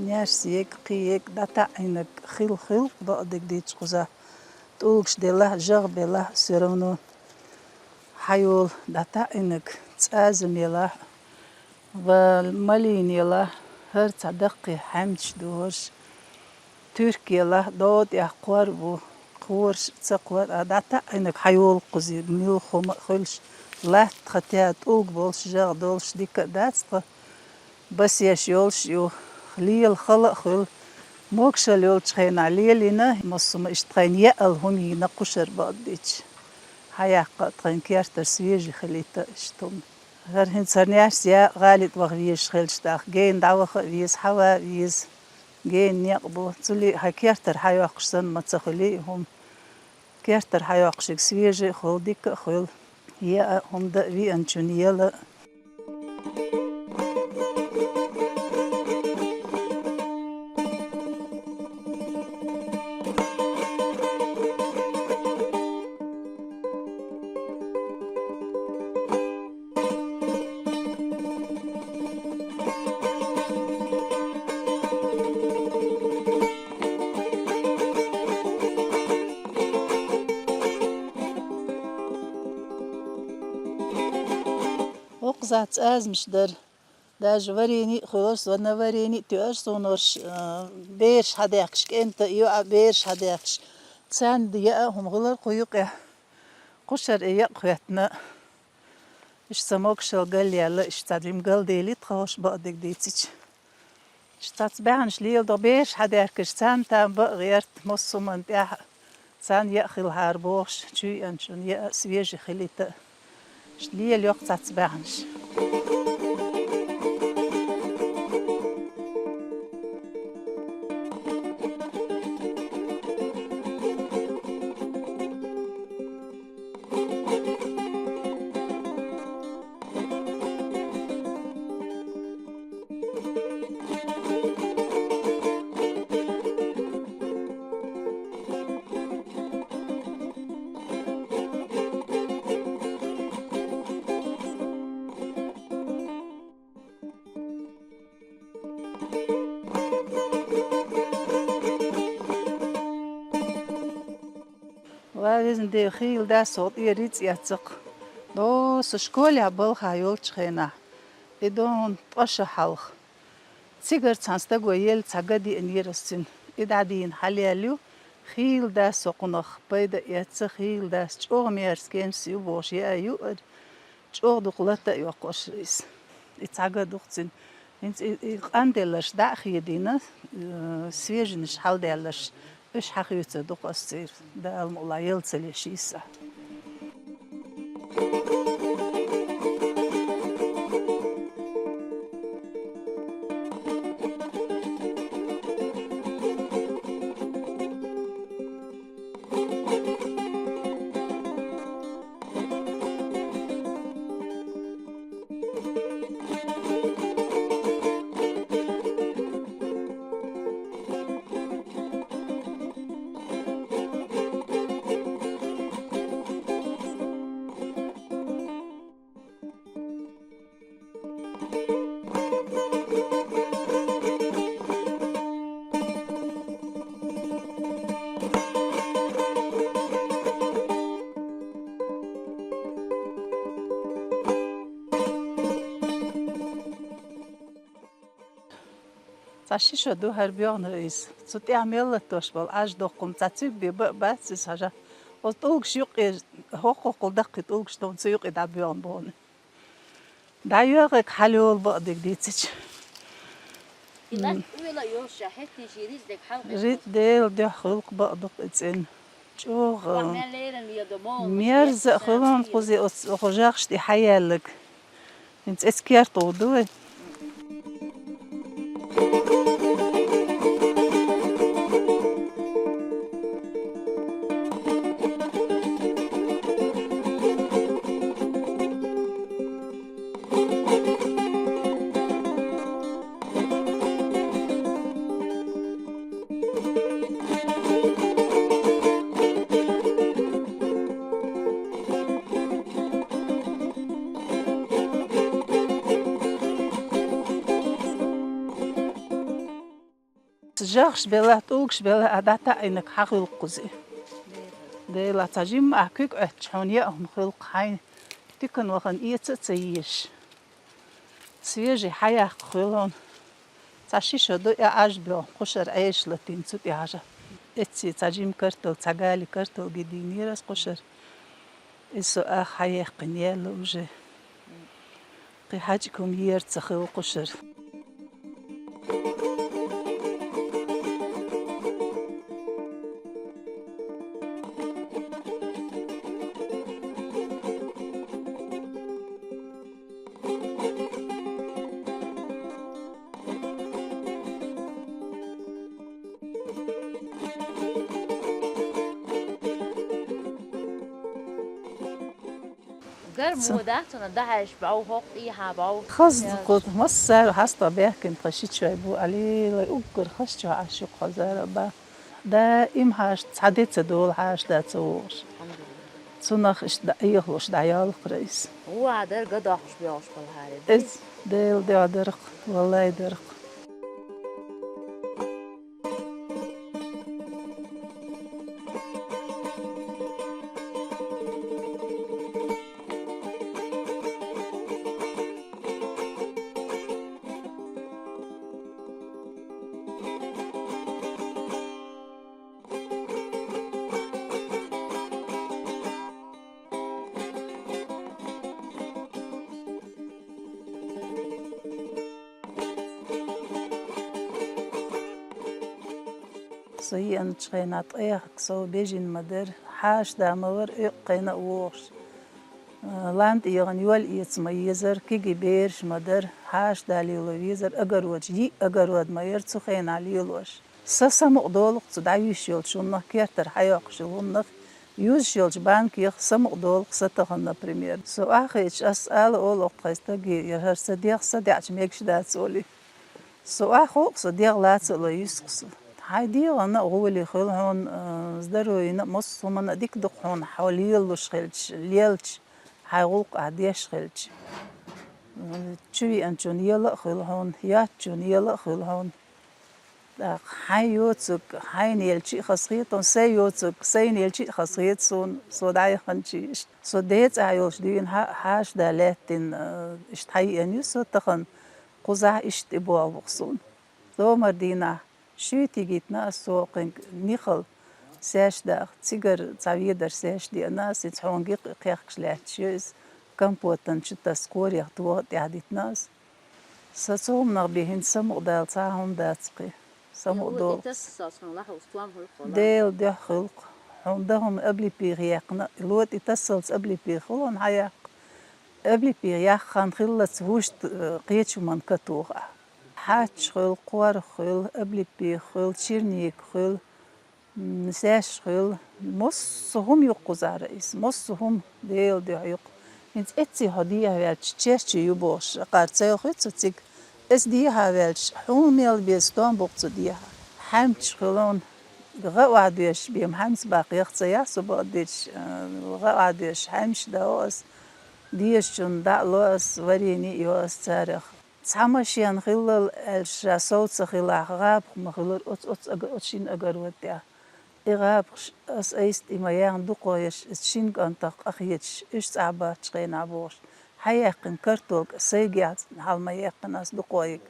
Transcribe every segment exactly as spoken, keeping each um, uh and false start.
Наьрс ег, кхин ег дӀатаӀийнарг хила хуьлу-кх, бакъдерг дийцича, кхузахь. ТӀулгаш делахь, жагӀа белахь, всё равно хьайолу дӀатаӀийнарг, цӀазам елахь, ва малина елахь, хӀара цхьа даккхий хьаьмдаш ду хӀорш, туьрк елахь, догӀу тӀехь кхор а бу, кхораш а, ца кхор а, дӀатаӀийнарг хьайолу-кх кхузахь, муьлха хӀума а хуьлуш, латта хӀоттаьӀа, тӀулг болуш, жагӀа долуш дика а дац тхан. Басеш йолуш ю, лела хала а хуьлу. Могашалла йолчу хенахь лелийна, массо а иштта тхайна яъал хӀума йина кхушара, бакъдерг дийцича. Хьаяккха а тхайн кертара свежий хилийта иштта хӀума. ХӀара хӀинца хӀара наьрс яа гӀали тӀе ваха везаш хилча, тӀаккха гена дӀаваха а веза, хьава а веза. Гена некъ бу. Цуьлий хьайн кертара хьайоккхуш санна ма ца хуьлий и хӀума. Кертара хьайоккхуш ерг свежий а хуьлу, дика а хуьлу. Яа а, хӀума дан а, веанчунна яла а. Окхузахь цӀазамаш дара. Даже варени а хуьлура, ва на варени а тоьура суна уьш, а, бераш хьадаьхкаш, кӀентан а, йоӀан а бераш хьадаьхкаш. Царна яа а хӀума хуьлура кху юкъехь. Кхушара и яа хӀоьттина. Иштта сан могашалла галъяьлла, иштта цхьа жима галдели тхан хӀорш, бакъдерг дийцича. Иштта цхьацца баьхнаш леладо, бераш хьадаьхкаш, царна там бан а гӀерта, массо а хӀуманна тӀехь царна яа хилахьара бохуш, чу веанчунна яа а, свежий хилийта а. Иштта лелайо-кх цхьацца баьхнаш. Ва, везан Дела, хийла дац хӀокху тӀера рицкъ эцна-кх. Доьсу школехь балхахь йолчу хенахь, и догӀун ткъа шо хьалха, цигара цхьана стага елла цхьа ган деанера ас цуьнан. И дӀадийна хьалаяьлла ю, хийла дац со кхунах, пайда а эцна, хийла дац, чӀогӀа мерза кемсаш ю бохуш яа а юара, чӀогӀа дукха лата а йоккхура иза. И цхьа ган ду-кх цуьнан. ХӀинца и, и къанделларш дӀа а хедийна, э, свежинаш хьалдаьлларш, уьш хьахоьцур ду-кх ас церан, Дала мукъ лахь, яла ца леш иза. Цхьа ши шо ду хӀара боьгӀна иза. Цу тӀехь мел латош болу Ӏаж доккхум, цхьа цуьнга бен бан бац иза хьажа. Оцу тӀулгаш юккъе, хӀокху-хӀокхул даккхий тӀулгаш ду, цу юккъе дӀабоьгӀна боху. ДӀайоьгӀург хьалайолу, бакъдерг дийцича. И латта ойла а йолуш, хӀеттин шен рицкъ дерг хьалха. Рицкъ Делан дуьхьа хуьлу-кх, бакъ ду-кх и цӀена. ЧӀогӀа. Ваха мел лерам еза мо, мерза а хуьлу-кх кхузахь оцу, оцу жагӀаш тӀе хьаяьлларг. ХӀинца эцу керта гӀур ду вай. ЖагӀаш бела, тӀулгаш бела а дӀатаӀийнарг хьахилла кхуза. Дела, цхьа жимма а куьг Ӏоьттача хьуна яа хӀума хилла хьайна, тикан вахана эца а ца езаш. Свежий хьаяккха хилла хьуна. Цхьа шиша ду, я Ӏаж боьгӀна, кхушара Ӏеша латийна цу тӀехьажа. Эцци цхьа жима картал, цхьа гали картал гидийнера ас кхушара. Иза со аха хьаяьккхина яьлла уже. Кхин хьаьжкӀа хӀума ера ца хилла кхушара. Гарма дац цунна дахьаш бӀов, хӀокху тӀехьа бӀов. Хаза кху массаьрга хьаста баьхкина тхан ши чой бу, алелай уггар хаза чохь Ӏаш ю кху хазара ба. Даим хьаша цхьа де ца долу, хьаша да ца вогӀуш. Цунах иштта дӀа, Ӏехалуш дӀаялхара иза. Ву а дара, ган доккхуш боьлхуш балхьаре. Иза Делан дуьхьа дарх, валлай дарх. Со еанчу хенахь тӀехьа со бежина ма дара, хьаша да ма вара, оьккху хенахь а вогӀуш. Лан тӀе яхана йол эца ма езара, кегий бераш ма дара, хьаша да лело везара, огородаш, йиъ огород ма яра цу хенахь лелош. Са самукъа долу-кх цу дӀаюьйш йолчу хӀуманах, кертара хьайоккхуш йолу хӀуманах, юьзуш йолчу банкех самукъа долу-кх са тахана, например. Со охьахиъча, ас ала олу-кх тхайн стаге, я хӀара са дегӀ, са деача мегаш дац олий. Со охьахуу-кх, со дегӀ лаца а ло юьсу-кх со. Хьайн дегӀана а гӀоли хуьлу хьуна, а, здоровьена а, массо а хӀуманна а дика ду-кх хьуна, хьо лелалуш хилча, лелча, хьайн гӀуллакх ахь деш хилча. Чу веанчунна ела а хуьлу хьуна, яцчунна ела а хуьлу хьуна. ТӀаккха хьайн йоцург хьайна елча а хазахета, сайн йоцург сайна елча а хазахета суна, со дӀаяханчий иштта. Со ден цӀахь йолуш дуьйна хьа-, хьаша да лаьттина, иштта хьаеана ю со тахана, кхузахь иштта тӀебогӀу-кх суна. Сомара дийнахь шуьйтиг йитина ас, со кхуьнга нихал саьш даха, цигара цхьа ведар саьш деана ас, иза хьуна гикъ кхехкаш лаьтташ ю иза, компотан чу тасса, кхорех тоха тӀаьхьа дитина ас. Сан цу хӀуманах бен хӀинца самукъадала цхьа а хӀума дац кхин. Самукъадолу. Делан дуьхьа хуьлу-кх. Хьуна дан хӀума облепиха яьккхина, ло тӀе тасалц облепиха хуьлу хьуна хьаяккха. Облепиха яьккхина хиллалц вуьшта, э, кхечу хӀуманна катоха ахь. Хьач хуьлу, кхорах хуьлу, облепиха хуьлу, черника хуьлу. М, саьш хуьлу, массо а хӀума ю-кх кхузара иза, массо а хӀума Делан дуьхьа ю-кх. ХӀинца эцций хьо дехьаваьлча, черчий ю бохуш, акхар ца йохуьйту со цига. Аса дехьаваьлча, хьуна мел беза стом бу-кх цу дехьа. Хьаьмчаш хуьлу хьуна, гӀа охьадоьжуш бен хьаьмца баккха яха ца яхь со бакъдерш, а, гӀа охьадоьжуш хьаьмчаш доху ас, дезачунна дӀа а ло ас, варени а йо ас царах. Цхьа машен хиллал аьлла ша сов ца хилахь, гӀабах ма хилара оцу, оцу ага-, оцу шина огород тӀехь. И гӀабахш ас айса тӀе ма яхна дукхойш, иза шина кӀантах къахеташ, уьш цӀахь бацчу хенахь бохуш, хьаяьккхина картолка сайгахь хьала ма яьккхина ас дукхойиг.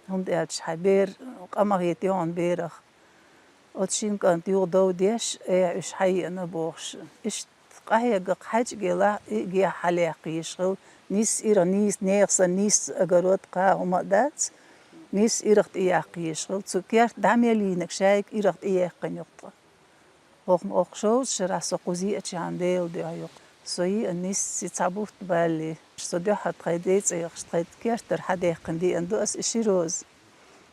ХӀунда аьлча хьайн бер къа ма хета йогӀун берах. Оцу шина кӀанта юха дов деш, э, уьш хьаеана бохуш. Иштта къахьегга-кх хьаьжкӀа елахь, и гехь хьалаяккха езаш хилла, нийсса ирах, нийсса нехан санна, нийсса огород, кхаа хӀума а дац, нийсса ирах тӀеяккха езаш хилла. Цу керта дӀа мел йийнарг шайга ирах тӀеяьккхина ю-кх тхан. ХӀокху, хӀокху шовзткъа шарахь со кхуза еача хьуна Делан дуьхьа ю-кх. Со еана нийсса цхьа бутт баллий, со дуьххьара тхайн ден цӀа яхаш, тхайн кертара хьадаьккхина деана ду ас и ши роза.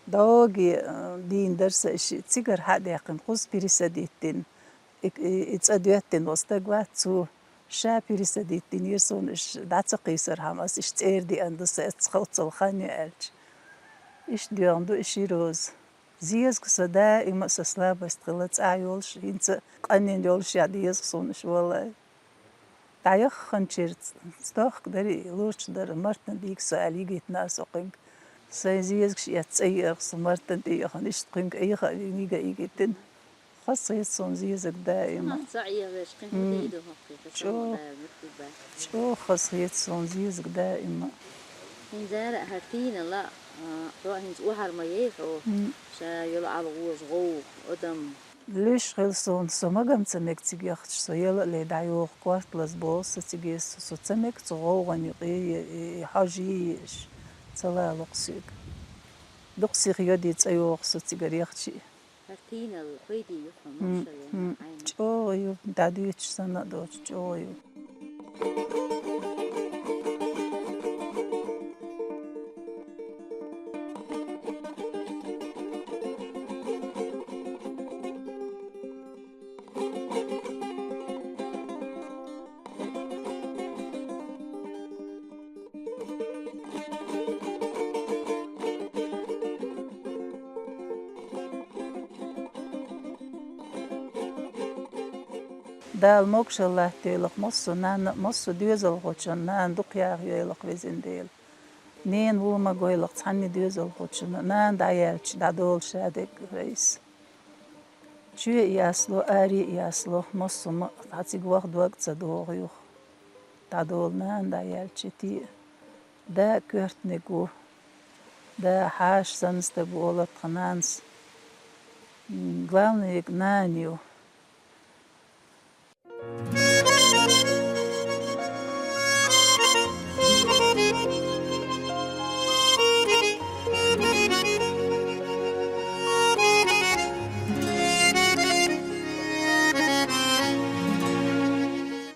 Догий, а, дийна дара сан и ши, цигара хьа а даьккхина, кхуза пересадить дина. И, и, и цӀа доьттина волу стаг вац, цо ша пересадить динера суна, уьш дӀа ца кхийсархьама, ас уьш цӀера деана ду, сан эццахь оццул хан ю аьлча. Иштта доьгӀна ду и ши роза. Зеза-кх сан даима а, сан слабость хилла цӀахь йолуш, хӀинца а къаннен йолушехь деза-кх суна уьш, валлай. ДӀаяхханчуьра стохка дара и, лурчу дара, мартан дийга со аьлла, йигийтина ас окхуьнга. Сайн зезагаш эццӀа йиъаргӀа со Мартан тӀе яхана, иштта кхуьнга айха а вига а игитина. Хазахета суна зезаг даима. Ца Ӏехавеш кхин хӀун дийду хӀокхе, хӀа чӀо-, самма меттиг бац. ЧӀо хазахета суна зезаг даима. ХӀинца ара а хӀара тийнала, а, хьо хӀинца охьар ма яй хьо, ша йола ӀалгӀоша гӀовгӀа, адам. Луьш хила суна, со магам ца мега цига яхача, со яла а ле дӀайогӀу, корта лаза боху со цига, со, со ца мега цу гӀовгӀан юкъе, и, и, и хьожа йийш, ца лало-кх соьга. Дукха сиха йоде цӀа йогӀу со цигара яхча. ХӀара тийналла пайде ю хьуна, м, машалла, м, хьайна. ЧӀогӀа ю, дӀадуьйцуш санна а доцуш, чӀогӀа ю. Дала могашалла латтайойла-кх массо а нанна а, массо а доьзалхочун нана дукха яхайойла-кх, Везан Дела. Нена вуо ма гойла-кх цхьанне доьзалхочун, нана дӀаяьлча дӀадолу шадерг Раиса. Чоь а ясло, аре а ясло, массо а ма цхьа цига ваха дог а ца догӀу юха. ДӀадолу нана дӀаяьлча те а. Да а коьртаниг ву. Да хьаша санна стаг ву олу тхан нанас. М, главныйга нана ю.